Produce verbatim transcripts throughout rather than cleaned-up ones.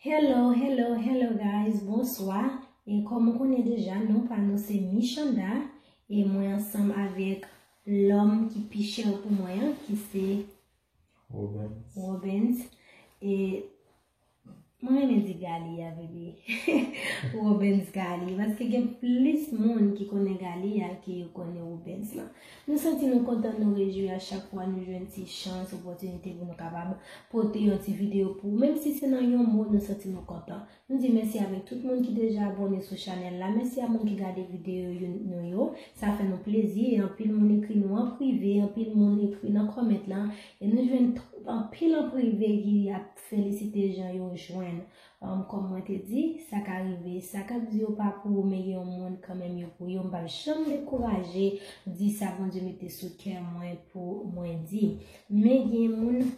Hello, hello, hello guys, bonswa. E kòm ou konnen deja, non pa nou se Michanda. E mwen ansanm avèk lòm ki pi chè pou mwen an, ki se Robens. Robens. E mwen renmen di Galia, bebe. Robens Galia. Paske gen plis moun ki konnen Galia ke yo konnen Robens lan. Nou santi nou kontan, nou rejwi a chak fwa nou jwenn ti chans, opòtinite pou nou kapab pote yon ti videyo pou ou. Menm si se nan yon mo, nou santi nou kontan. Nou di mèsi avèk tout moun ki deja abòne sou chanèl la. Mèsi a moun ki gade videyo yo, nou yo. Sa fè nou plezi. E anpil moun ekri nou an prive, anpil moun ekri nan kòmèt lan. E nou jwenn tr-, anpil an prive ki ap felisite jan yo jwenn. Um, kòm mwen te di, sa ka rive. Sa k ap di yo pa pou ou, men gen yon moun kanmenm yo pou yo. M p ap janm dekouraje di sa Bondye mete sou kè mwen pou mwen di. Men gen moun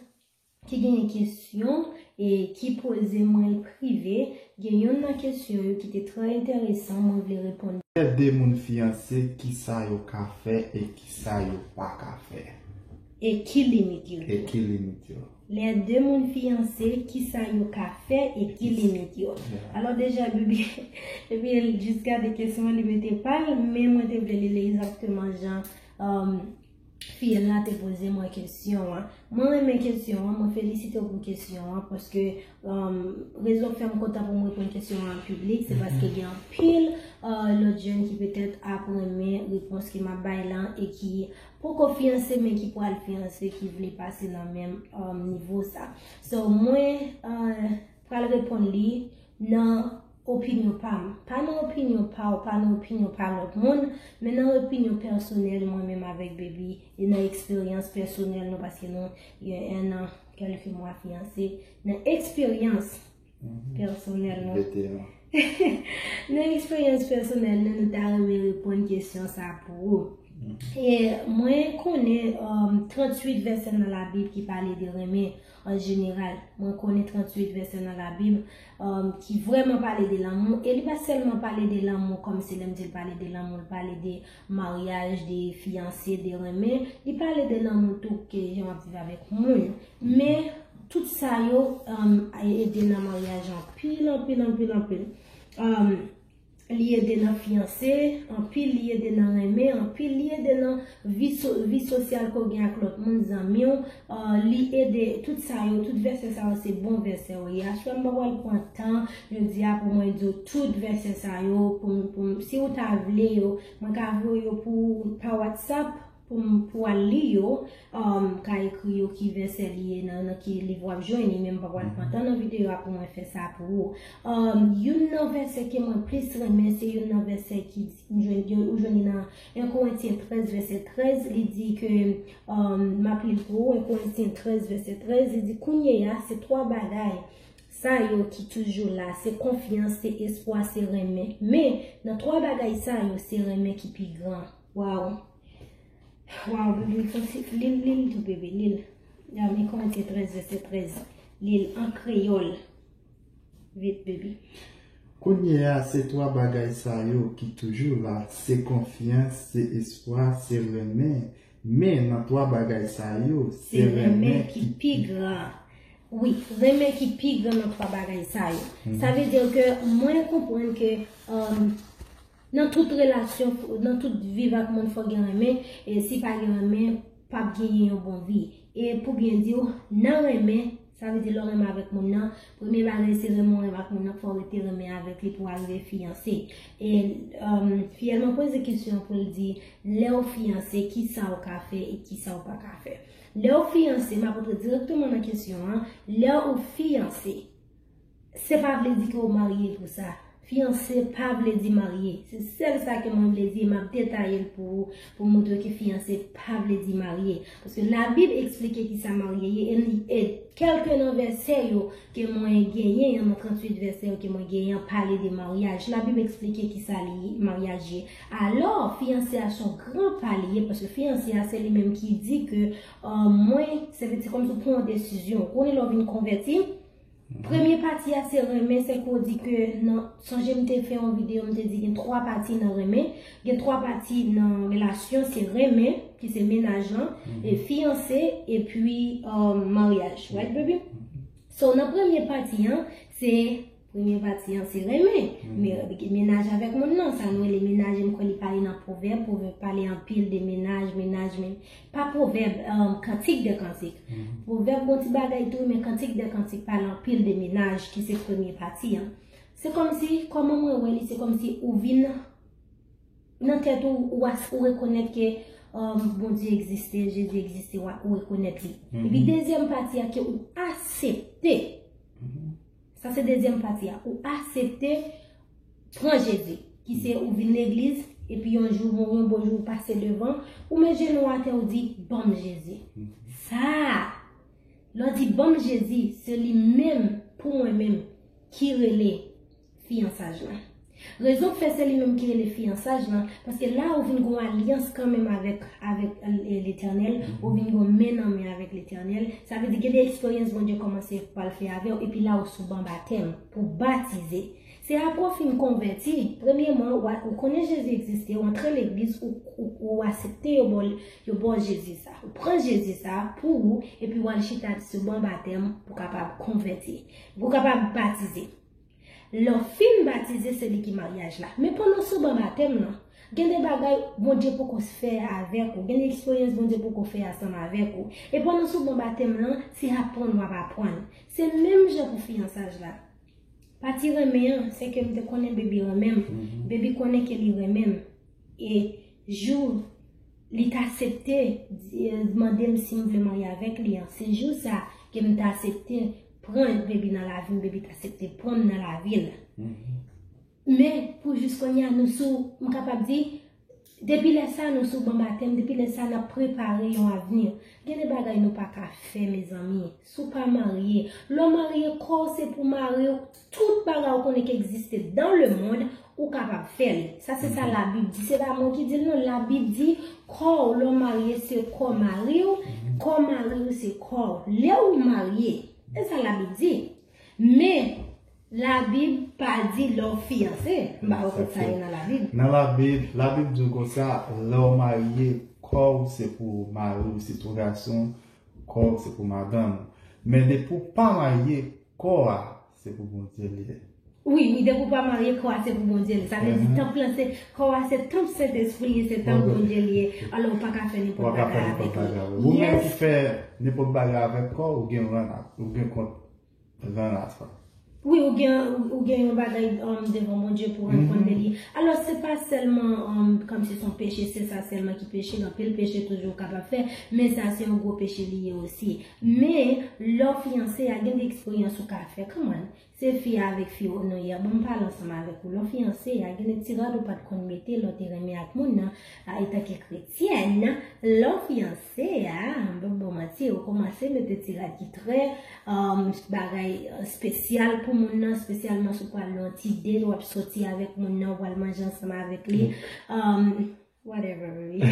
ki genyen kesyon e ki poze mwen l prive. Gen youn nan kesyon yo ki te trè enteresan, mwen vle reponn. Lè de moun fiyanse, kisa yo ka fè e kisa yo pa ka fè? E ki limit yo? E ki limit yo? Lè de moun fiyanse, kisa yo ka fè e ki limit yo? Yeah. Alò deja, bebe, bebe, jis gade kesyon an, li mete pa l, men mwen te vle li l egzakteman jan, um, fi la te poze mwen kesyon an. Mwen renmen kesyon an, mwen felisite w pou kesyon an, paske, um, rezon k fè m kontan pou m reponn kesyon an an piblik, se paske gen anpil, uh, lòt jèn ki petèt ap renmen repons ke m ap bay lan e ki poko fiyanse, men ki pral fiyanse, ki vle pase nan menm, um, nivo sa. So, mwen, uh, pral reponn li nan opinyon pa m. Pa nan opinyon pa w, pa nan opinyon pa lòt moun, men nan opinyon pèsonèl mwen menm avèk Baby, e nan eksperyans pèsonèl nou, paske nou gen en an, kèlke mwa fiyanse, nan eksperyans pèsonèl nou. Veteran. Nan eksperyans pèsonèl nou, nou ta renmen reponn kesyon sa pou ou. E mwen konnen, um, tranntuit vèsè nan Labib ki pale de renmen an jeneral. Mwen konnen tranntuit vèsè nan Labib, um, ki vrèman pale de lanmou. E li pa sèlman pale de lanmou kòmsi lè m di l pale de lanmou, l pale de maryaj, de fiyanse, de renmen. Li pale de lanmou tou ke jan w ap viv avèk moun. Men, tout sa yo, um, ede nan maryaj anpil, anpil, anpil, anpil. Um, Li ede nan fiyanse, anpil li ede nan renmen, anpil li ede nan vi so-, vi sosyal ke w gen ak lòt moun, zanmi w, uh, li ede tout sa yo, tout vèsè sa yo se bon vèsè yo ye. Aswè m pa pral pran tan jodi a pou mwen di w tout vèsè sa yo, pou m, pou m, si w ta vle yo, mwen ka voye yo pou ou pa WhatsApp, pou m, pou w al li yo, um, ka ekri yo ki vèsè li ye nan, nan ki liv w ap jwenn li, men m pa pral pran tan nan videyo a pou mwen fè sa pou ou. Um, youn nan vèsè ke mwen plis renmen, se youn nan vèsè ki di, m jwenn, yo, ou jwenn li nan en Korentyen trèz, vèsè trèz, li di ke, um, m ap li l pou ou, en Korentyen trèz, vèsè trèz, li di, kounye a, se twa bagay sa yo ki toujou la, se konfyans, se espwa, se renmen. Men, nan twa bagay sa yo, se renmen ki pi gran. Waw! Waw, bebe, fò se, li l, li l tou, bebe, li l. Dami Korentyen trèz, vèsè trèz. Li l an kreyòl. Vit, bebe. Kounye a, se twa bagay sa yo ki toujou la, se konfyans, se espwa, se renmen. Men nan twa bagay sa yo, se renmen ki pi gran. Wi, renmen ki pi gran nan twa bagay sa yo. Sa vle di ke mwen konprann ke, um, nan tout relasyon, nan tout viv ak moun, fò gen renmen. E si pa gen renmen, p ap genyen yon bon vi. E pou byen di w, nan renmen, sa vle di lè w renmen avèk moun nan, premye bagay se renmen w renmen ak moun nan, fò w rete renmen avèk li pou w arive fiyanse. E, um, Fiyèl mwen poze kesyon pou l di, lè w fiyanse, kisa w ka fè e kisa w pa ka fè? Lè w fiyanse, m ap rantre dirèkteman nan kesyon an, lè w fiyanse, se pa vle di ke w marye pou sa. Fiyanse pa vle di marye. Se sèl sa ke mwen vle di, e m ap detaye l pou ou, pou montre ke fiyanse pa vle di marye. Paske Labib eksplike kisa marye ye, e li, e kèlke nan vèsè yo ke mwen genyen an, nan tranntuit vèsè yo ke mwen genyen an, pale de maryaj. Labib eksplike kisa li, maryaj ye. Alò, fiyanse a se yon gran pa li ye, paske fiyanse a se li menm ki di ke, euh, mwen, se vle di kòmsi w pran yon desizyon. Ou konnen lè w vin konvèti, premye pati a se renmen, se ke w di ke nan, sonje m te fè yon videyo, m te di gen twa pati nan renmen, gen twa pati nan relasyon, se renmen, ki se mennaj lan, e fiyanse, epi, euh, maryaj. Right, baby? So, nan premye pati an, se, premye pati an, se renmen. Men, mennaj avèk moun nan, sa nou rele mennaj, m kwè li pale nan pwovèb, pwovèb pale anpil de mennaj, mennaj, men, pa pwovèb, um, kantik de kantik. Pwovèb gon ti bagay tou, men kantik de kantik pale anpil de mennaj, ki se premye pati an. Se kòmsi, kòman mwen wè li, se kòmsi ou vin nan tèt ou, ou, as- ou rekonèt ke um, Bondye egziste, Jezi egziste, ou, ou rekonèt li. Epi dezyèm pati a ke ou aksepte. Sa se dezyèm pati a. Ou aksepte pran Jezi, ki se ou vin legliz, epi yon jou, yon bon jou, ou pase devan, ou met jenou atè, ou di, ban m Jezi. Sa, lè w di ban m Jezi, se li menm, pou mwen menm, ki rele fiyansaj lan. Rezon k fè se li menm ki rele fiyansaj lan, paske la ou vin gon alyans kanmenm avèk, avèk, e, Letènèl, ou vin gon men nan men avèk Letènèl. Sa vle di gen de eksperyans Bondye kòmanse pral fè avè w, epi la ou sou ban batèm pou batize. Se apre w fin konvèti, premyèman, ou, a- ou konnen Jezi egziste, ou antre legliz, ou, ou, ou aksepte yo ba w, yo ba w Jezi sa. Ou pran Jezi sa pou ou, epi w al chita sou ban batèm pou w kapab konvèti, pou w kapab batize. Lè w fin batize, se li ki maryaj la. Men pandan w sou ban batèm nan, gen de bagay Bondye poko fè avèk ou, gen de eksperyans Bondye poko fè ansanm avèk ou. E pandan w sou ban batèm nan, se aprann w ap aprann. Se menm jan pou fiyansaj la. Pati renmen an, se ke m te konnen baby renmen m. Baby konnen ke li renmen m. E jou li t aksepte di- mande m si m vle marye avèk li an, se jou sa ke m t aksepte pran baby nan lavi m, baby t aksepte pran m nan lavi l. Men pou jis kounye a, nou sou, m kapab di, depi lè sa nou sou ban batèm, depi lè sa n ap prepare yon avni. Gen de bagay nou pa ka fè, mezanmi. Si w pa marye, lè w marye, kò w se pou mari w. Tout bagay ou konnen ki egziste dans le monde, ou kapab fè li. Sa se sa Labib di. Se pa mwen ki di l non. Labib di kò w, lè w marye, se kò mari w, kò mari w se kò w. Lè w marye, se sa Labib di. Men, Labib pa di lè w fiyanse. M pa wè kot sa ye nan Labib. Nan Labib, Labib di w konsa, lè w marye, kò w se pou mari w, si tou gason, kò w se pou madanm ou. Men depi w pa marye, kò a, se pou Bondye li ye. Wi, wi, depi w pa marye, kò a se pou Bondye li ye. Sa vle di tanp lan se, kò a se tanp Sentespri li ye, se tanp Bondye li ye. Alò, ou pa ka fè nenpòt bagay avèk li. Ou menm ki fè nenpòt bagay avèk kò w, ou gen rann a, ou gen kont rann a sa. Wi, ou gen, ou, ou gen yon bagay um, devan Bondye pou w rann kont de li. Alò, se pa sèlman um, kòmsi se yon peche, se sa sèlman ki peche, anpil peche toujou ou kapab fè, men sa se yon gwo peche li ye osi. Men, lè w fiyanse a, gen de eksperyans ou ka fè. Come on, se fi a avèk fi w nou ye. Bon, m pale ansanm avèk ou. Lè w fiyanse a, gen de ti rad ou pa t konn mete lè w te renmen ak moun nan, a, etanke kretyèn, lè w fiyanse a, m p ap ba w manti, ou kòmanse mete ti rad ki trè um, bagay uh, espesyal pou moun nan, espesyalman si w pral nan yon ti date, w ap soti avèk moun nan, w pral manje ansanm avèk li. Um, whatever, baby.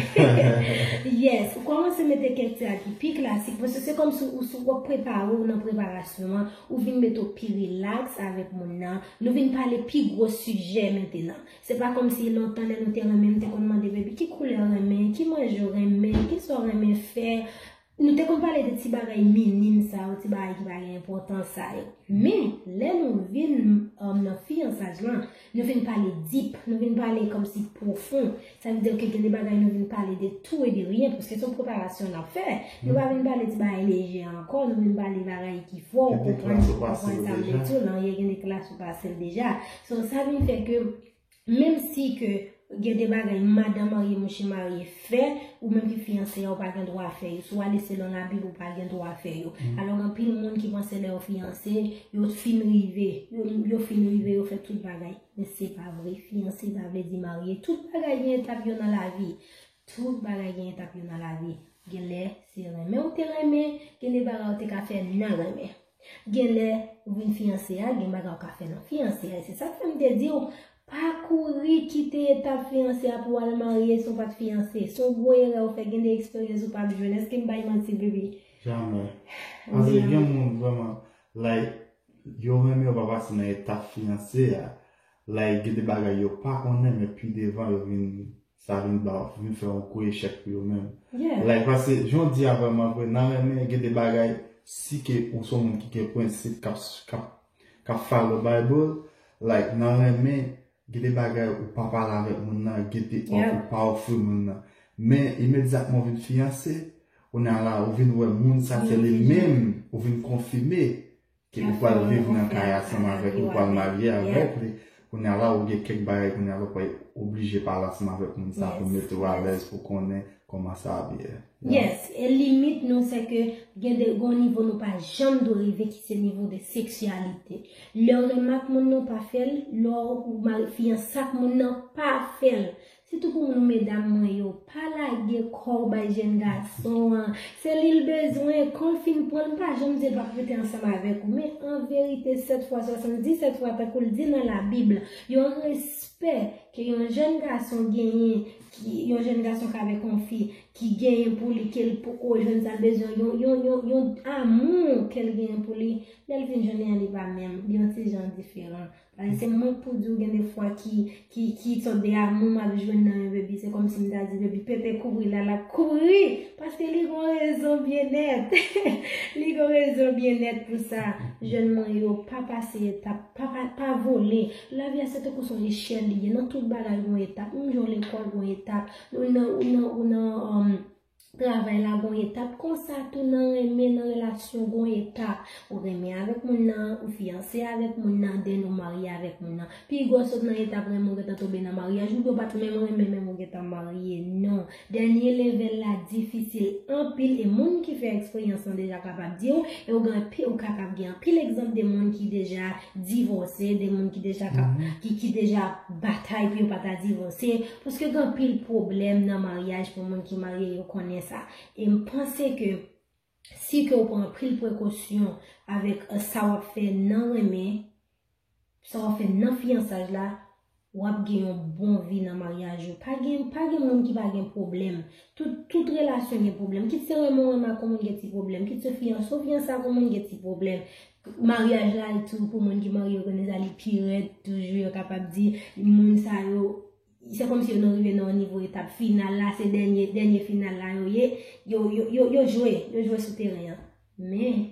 Yes, ou kòmanse mete kèk ti rad ki pi klasik, paske se kòmsi ou, ou, w ap prepare w nan preparasyon an, ou vin mete w pi rilaks avèk moun nan, nou vin pale pi gwo sijè mentenan. Se pa kòmsi lontan lè nou te renmen, m te konn mande baby ki koulè w renmen, ki manje w renmen, ki sa w renmen fè. Nou te konn pale de ti bagay minim sa yo, ti bagay ki pa gen enpòtans sa yo. Men, lè nou vin um, nan fiyansaj lan, nou vin pale deep, nou vin pale kòmsi pwofon. Sa vle di ke gen de bagay nou vin pale de tou e de ryen, paske se yon preparasyon n ap fè. Nou pa vin pale ti bagay lejè ankò, nou vin pale bagay ki fò, ou konprann, ou konprann sa m vle di w lan, gen de klas ou pase l deja. So, sa vin fè ke Menm si ke gen de bagay madan marye, mouche marye fè, ou menm ki fiyanse a, ou pa gen dwa fè yo. Si w ale selon Labib, ou pa gen dwa fè yo. Alò, gen anpil moun ki panse lè yo fiyanse, yo fin rive. Yo, yo fin rive, yo fè tout bagay. Men se pa vre. Fiyanse pa vle di marye. Tout bagay gen etap yo nan lavi. Tout bagay gen etap yo nan lavi. Gen lè se renmen ou te renmen, gen de bagay ou te ka fè nan renmen. Gen lè ou vin fiyanse a, gen bagay ou ka fè nan fiyanse a. E se sa k fè m te di w, pa kouri kite etap fiyanse a pou w al marye si w pa t fiyanse. Se yon gwo erè ou fè, gen de eksperyans ou p ap jwenn. Èske m bay manti, baby? Jamè. Paske gen moun vrèman, like, yo renmen yo pa pase nan etap fiyanse a. Like, gen de bagay yo pa konnen, men pi devan yo vin sa vin ba, vin fè yon gwo echèk pou yo menm. Like, paske, jan w di a vrèman vre, nan renmen, gen de bagay, Si ke ou se yon moun ki gen prensip, k ap, k ap, k ap follow Bible, like, nan renmen, gen de bagay ou pa pale avèk moun nan, gen de òf ou pa ofri moun nan. Men, imedyatman ou vin fiyanse, kounye a la, ou vin wè moun sa se li menm, ou vin konfime ke ou pral viv nan kay ansanm avèk li, ou pral marye avèk li. Kounye a la, ou gen kèk bagay, kounye a la, ou pa oblije pale ansanm avèk moun sa pou mete w alèz, pou konnen kòman sa ap ye. Yes, e limit nou se ke gen de gon nivo nou pa janm dwe rive ki se nivo de seksyalite. Lè w renmen ak moun nan pa fè l, lè w mari fiyanse ak moun nan pa fè l. Sitou pou nou medam mwen yo, pa lage kò w bay jèn gason an. Se li l bezwen, kan l fin pran l, m pa janm di l p ap rete ansanm avèk ou. Men an verite, sèt fwa swasanndisèt fwa tankou l di nan Labib, yon respè ke yon jèn gason genyen, ki, yon jèn gason k avèk yon fi, ki genyen pou li, ke l poko jwenn sa l bezwen, yon, yon, yon, yon amou ke l genyen pou li, lè l vin jwenn li an, li pa menm, li yon ti jan diferan. Paske se mwen k pou di w gen de fwa ki, ki, ki sòt de amou m ap jwenn nan yon baby, se kòmsi m ta di baby pepe kouri la, l ap kouri, paske li gon rezon byen nèt. Li gon rezon byen nèt pou sa. Jèn mwen yo, pa pase etap, pa, pa, pa vole. Lavi a se tankou se yon echèl li ye. Nan tout bagay gon etap. Menm jan w lekòl gon etap. Ou nan, ou nan, ou nan, um, travay la gon etap. Konsa tou nan renmen, nan relasyon gon etap. Ou renmen avèk moun nan, ou fiyanse avèk moun nan, then ou marye avèk moun nan. Pi gwo sot nan etap renmen ou gentan tonbe nan maryaj, oubyen ou pa t menm renmen menm ou gentan marye, non. Dènye level la difisil anpil e moun ki fè eksperyans lan deja kapab di w, e ou gen anpil, ou kapab gen anpil egzanp de moun ki deja divòse, de moun ki deja ka, ki, ki deja batay pou yo pa ta divòse, paske gen anpil pwoblèm nan maryaj pou moun ki marye yo konnen sa. E m panse ke si ke w pran anpil prekosyon avèk, eh, sa w ap fè nan renmen, sa w ap fè nan fiyansaj la, w ap gen yon bon vi nan maryaj ou. Pa gen, pa gen moun ki pa gen pwoblèm. Tout, tout relasyon gen pwoblèm. Kit se renmen w renmen ak yon moun gen ti pwoblèm. Kit se fiyanse w fiyanse ak yon moun gen ti pwoblèm. Maryaj la tou, pou moun ki marye yo konnen sa, li pi rèd toujou, yo kapab di, moun sa yo, se kòmsi yo nan rive nan yon nivo etap final la, se dènye, dènye final la yo ye, yo, yo, yo, yo jwe, yo jwe sou teren an. Men,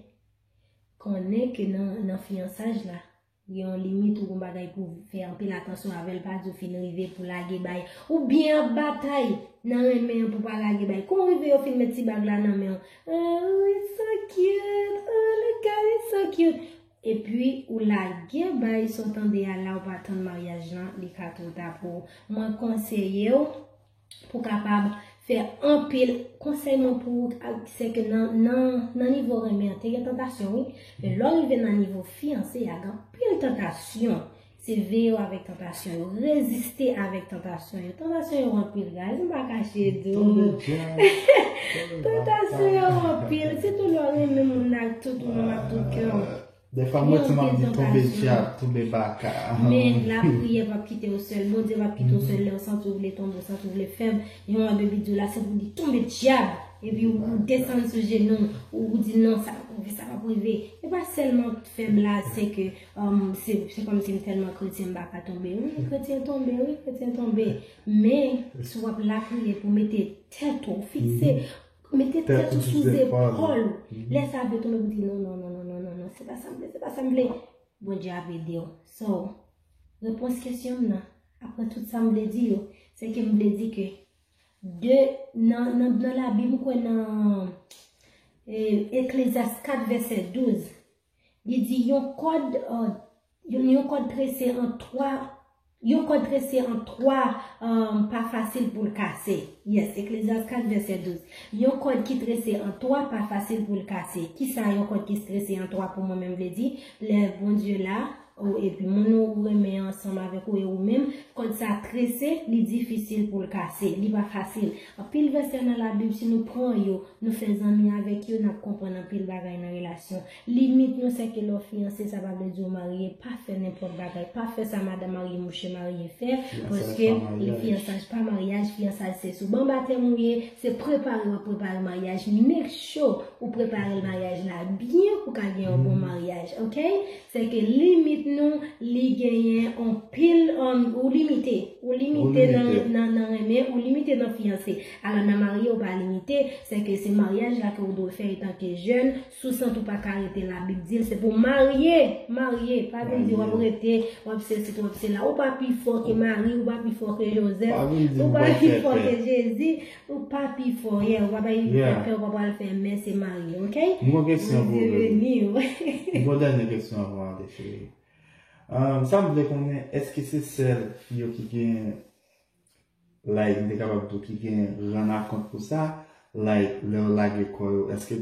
konnen ke nan, nan fiyansaj la, gen yon limit ou gon bagay pou fè anpil atansyon avè l, pa di w fin rive pou lage bay. Oubyen ap batay nan renmen an pou pa lage bay. Kou rive yo fin met ti bag la nan men w. Oh, it's so cute. Oh, look at it, so cute. Epi ou lage bay sa w tande a la, ou pa tann maryaj lan, li ka twò ta pou ou. Mwen konseye w pou kapab fè anpil. Konsèy mwen pou ou, a, se ke nan, nan, nan nivo renmen an, te gen tantasyon, wi. Men lè w rive nan nivo fiyanse a, gen anpil tantasyon. Se veye w avèk tantasyon yo, reziste avèk tantasyon yo. Tantasyon yo anpil, guys, m pa kache di w. Tantasyon yo anpil, sitou lè w renmen moun nan ak tout ou menm ak tout kè w. Dèfwa mwen sanm ap di tonbe dyab, tonbe baka. Men lapriyè p ap kite w sèl. Bondye p ap kite w sèl lè w santi w vle tonbe, w santi w vle fèb. Jan w ap di w la, se pou w di tonbe dyab. Epi ou desann sou jenou w, ou di non, sa p ap rive, sa p ap rive. E pa sèlman fèb la, se ke, um, se, se kòmsi m tèlman kretyen m pa ka tonbe. Wi, kretyen tonbe, wi, kretyen tonbe. Men, si w ap lapriyè pou mete tèt ou fikse, mete tèt ou sou zepòl ou. Lè sa vle tonbe, ou di non, non, non, non, non, non, non, se pa sa m vle, se pa sa m vle. Bondye ap ede w. So, repons kesyon m nan, apre tout sa m vle di yo, se ke m vle di ke de, nan, nan, nan Labib, m kwè nan, eh, Eklezyas kat vèsè douz, li di yon kòd, eh, yon, yon kòd trese an twa, yon kòd trese an twa, eh, pa fasil pou l kase. Yes, Eklezyas kat vèsè douz. Yon kòd ki trese an twa pa fasil pou l kase. Kisa yon kòd ki trese an twa pou mwen menm vle di? Lè Bondye la, ou, epi moun ou, ou renmen ansanm avèk ou e ou menm, kòd sa trese, li difisil pou l kase, li pa fasil. Anpil vèsè nan Labib, si nou pran yo, nou fè zanmi avèk yo, n ap konprann anpil bagay nan relasyon. Limit nou, se ke lè w fiyanse, sa pa vle di w marye, pa fè nenpòt bagay, pa fè sa madanm marye, mouche marye fè, paske fiyansaj pa maryaj, fiyansaj se sou ban batèm ou ye, se prepare w ap prepare maryaj, make sure ou prepare maryaj la byen pou ka gen yon bon maryaj, ok? Se ke limit nou, li genyen anpil, um, ou limite. Ou limite nan, nan, nan renmen, ou limite nan fiyanse. Alò, nan marye, ou pa limite, se ke se maryaj la ke ou dwe fè etanke jèn, sou sant ou pa ka rete, Labib di l, se pou marye, marye, pa vin di w ap rete, w ap sesi, w ap sela. Ou pa pi fò ke Mari, ou pa pi fò ke Jozèf, ou pa pi fò ke Jezi, ou pa pi fò, yeah, ou pa bay pèpè, ou pa pral fè, men se marye, ok? Mwen gen kesyon pou ou, Bondye beni w. Mwen gen dènye kesyon avan w ale, cheri. Um, sa m vle konnen, èske se sèl fi yo ki gen, like, m te kapab di w ki gen rann a kont pou sa, like, lè yo lage kò yo, èske